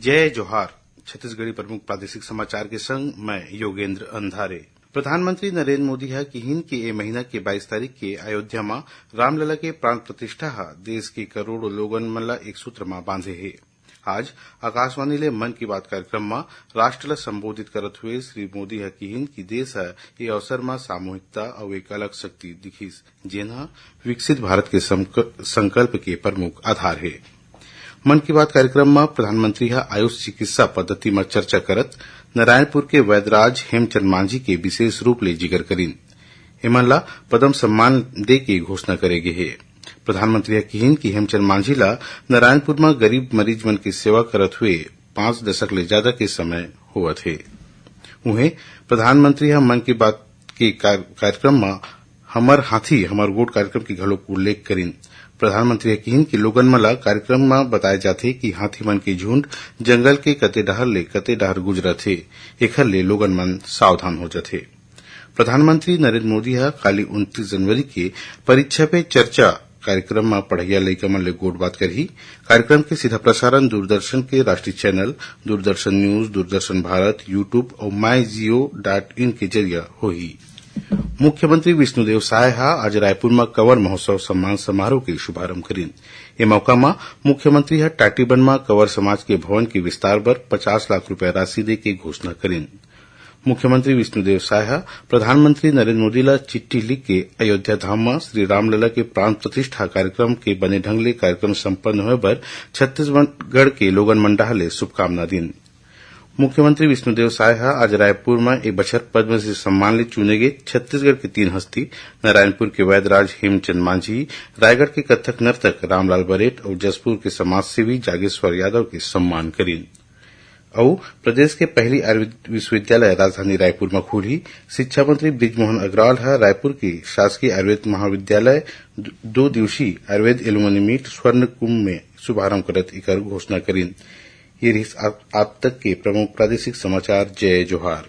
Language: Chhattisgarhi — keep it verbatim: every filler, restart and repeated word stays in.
जय जोहार। छत्तीसगढ़ी प्रमुख प्रादेशिक समाचार के संग मैं योगेंद्र अंधारे। प्रधानमंत्री नरेंद्र मोदी ह किहिन कि ए महीना के बाईस तारीख के अयोध्या म रामलला के प्राण प्रतिष्ठा ह देश के करोड़ों लोगन मन ला एक सूत्र म बांधे हे। आज आकाशवाणी ले मन की बात कार्यक्रम म राष्ट्र ला संबोधित करत हुए श्री मोदी ह किहिन कि देश ह ए अवसर म सामूहिकता अउ एक अलग शक्ति दिखिस, जेन ह विकसित भारत के संक-, संकल्प के प्रमुख आधार हे। मन की बात कार्यक्रम म प्रधानमंत्री ह आयुष चिकित्सा पद्धति म चर्चा करत नारायणपुर के वैदराज हेमचंद मांझी के विशेष रूप ले जिक्र करिन। एमन ला पद्म सम्मान दे के घोषणा करे गे हे। प्रधानमंत्री ह किहिन कि हेमचंद मांझी ला नारायणपुर म गरीब मरीज मन के सेवा करत हुए पांच दशक ले ज्यादा के समय होवत हे। उहें, प्रधानमंत्री ह मन की बात के कार-, कार्यक्रम म हमर हाथी हमर गोठ कार्यक्रम के घलोक उल्लेख करिन। प्रधानमंत्री ह किहिन कि लोगन मन ला कार्यक्रम म बताए जाथे कि हाथी मन के झुंड जंगल के कते डहर ले कते डहर गुजरत हे, एखर ले लोगन मन सावधान हो जाथे। प्रधानमंत्री नरेंद्र मोदी ह काली उनतीस जनवरी के परीक्षा पे चर्चा कार्यक्रम म पढ़इया लइका मन ले गोठ बात करही। कार्यक्रम के सीधा प्रसारण दूरदर्शन के राष्ट्रीय channel, Doordarshan news, Doordarshan Bharat, YouTube अउ माई जीओ डॉट इन के जरिए होही। मुख्यमंत्री विष्णुदेव साय ह आज रायपुर म कंवर महोत्सव सम्मान समारोह के शुभारंभ करिन। ए मौका म मुख्यमंत्री ह टाटीबंध म कंवर समाज के भवन के विस्तार बर पचास लाख रुपया राशि दे के घोषणा करिन। मुख्यमंत्री विष्णुदेव साय ह प्रधानमंत्री नरेंद्र मोदी ला चिट्ठी लिख के अयोध्या धाम म श्री रामलला के प्राण प्रतिष्ठा कार्यक्रम के बने ढंग ले कार्यक्रम संपन्न होय बर छत्तीसगढ़ के लोगन मन डहार ले शुभकामना दीन। मुख्यमंत्री विष्णुदेव साय ह आज रायपुर म ए बछर पद्मश्री सम्मान ले चुने गे छत्तीसगढ़ के तीन हस्ती नारायणपुर के वैदराज हेमचंद मांझी, रायगढ़ के कथक नर्तक रामलाल बरेट अउ जशपुर के समाजसेवी जागेश्वर यादव के सम्मान करिन। अउ प्रदेश के पहली आयुर्वेद विश्वविद्यालय राजधानी रायपुर म खुलही। शिक्षा मंत्री बृजमोहन अग्रवाल ह रायपुर के शासकीय आयुर्वेद महाविद्यालय दो दिवसीय आयुर्वेद एलुमनी मीट स्वर्ण कुंभ में शुभारंभ करत एकर घोषणा करिन। ये रिहिस आप, आप तक के प्रमुख प्रादेशिक समाचार। जय जोहार।